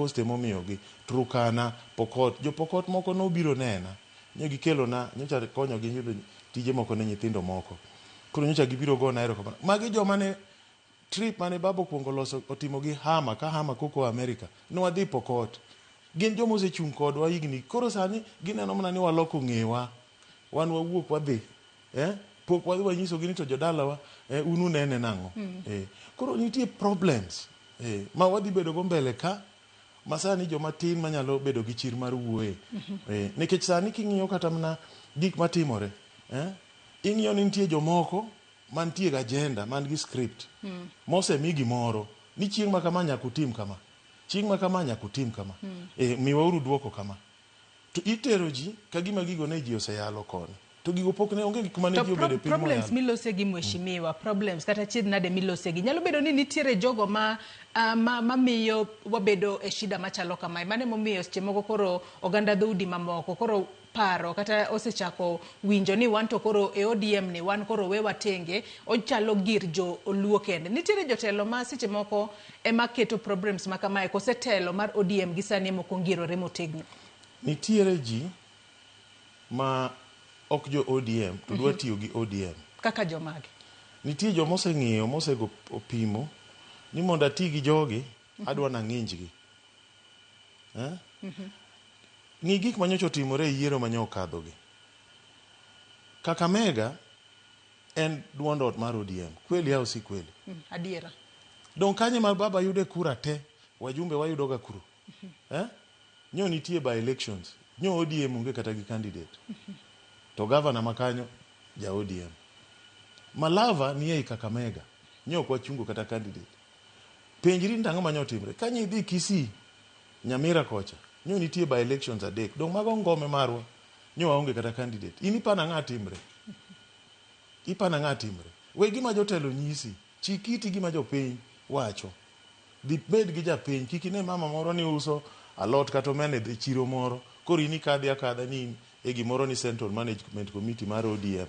Coast emomiyogi, Turkana, Pokot. Jo Pokot moko nobiro nena, nyo gikelona, nyocha konyogi yudo tije moko ne nyithindo moko. Koro nyocha gibiro gona erokamano. Magi joma ne trip mane baba okuongo loso otimo gi Hama ka Hama koko America. Ne wadhi Pokot. Gin joma osechung' kodwa higni. Koro sani gineno mana ni waloko ng'ewa. Wan wawuok wadhi. Eh? Pok wadhi wanyisogi ni to jodalawa un unene nang'o. Koro nitie problems ma wadhi bedo go mbele ka ma sani joma tin manyalo bedo gi chir mar wuoye. Nikech sani king'iyo kata mana gik matimore, ing'iyo ni nitie jomoko mantie gi agenda, man gi script, mosemi gimoro, ni chieng' ma kama nyaka utim kama, chieng' ma kama nyaka utim kama, miwauru duoko kama. To itero ji ka gima gigo ne ji oseyalo koni. To gigo pok ne onge gik mane ji obedo e piny Problems milose gi, mheshimiwa, problems kata chiedh nade milose gi nyalo bedo ni nitiere jogo ma mamiyo wabedo e shida machalo kamae. Mano emomiyo seche moko koro oganda dhoudi mamoko koro paro kata osechako winjo ni wan to koro e ODM ni wan koro we watenge, ochalo gir jo Luo kende. Nitiere jotelo ma seche moko ema keto problems ma kamae, kose telo mar ODM gi sani ema ok ongirore motegno? Nitiere ji ma ok jo ODM to dwa tiyo gi ODM. Kaka jomage? Nitie joma oseng'iyo mosego opimo ni mondo ati gi jogi adwa nang'injgi. Eh? Ng'i gik manyocha otimore e yiero manyo okadhogi. Kakamega en duond ot mar ODM. Kweli au si kweli? Adiera. Dong' kanye ma baba yude kura te, wajumbe wayudoga kuro. Eh? Nyo nitie by elections. Nyo ODM onge kata gi candidate. To governor ma kanyo ja ODM. Malava ni ei Kakamega. Nyo ok wachungo kata candidate. Penjri ni tang'o manyo otimre. Ka nyi dhi Kisii, Nyamira kocha, nyo nitie by elections adek. Dong' mago ngome marwa. Nyo waonge kata candidate. In ipana ng'a timre? Ipana ng'a timre? We gima jotelo nyisi. Chik iti gima jopiny wacho. Dhi bed gi japiny. Kik ine mama moro ni uso alot kata omena e chiro moro. Koro in ikadhi akadha ni in e gimoro ni Central Management Committee mar ODM.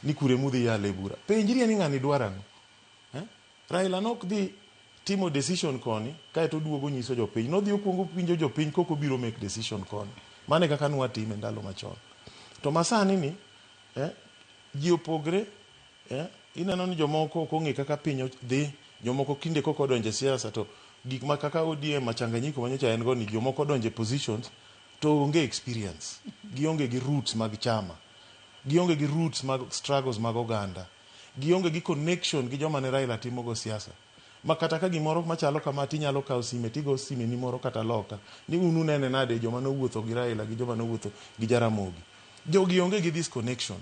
Ni kure mudhi yale bura. Penjri ni ng'ani dwaro ang'o? Eh? Raila nok dhi timo decision koni kaeto oduogo nyiso jopiny. Nodhi okuongo winjo jopiny kok obiro make decision koni. Mano e kaka nwatime ndalo machon. To masani ni ji opogre, ineno ni jomoko ok ong'e kaka piny dhi, jomoko kinde kok odonjo e siasa to gik ma kaka ODM machanganyiko manyocha en go ni jomoko odonjo e positions to onge experience. Gionge gi roots mag chama. Gionge gi roots mag struggles mag oganda. Gionge gi connection gi joma ne Raila timogo siasa. Ma kata ka gimoro machalo kama tinyalo kawo sime tigo sime ni moro kata loka. Ni un unene nade joma nowuotho gi Raila gi joma nowuotho gi Jaramogi. Jogi onge gi this connection.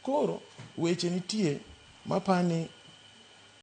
Koro weche nitie mapani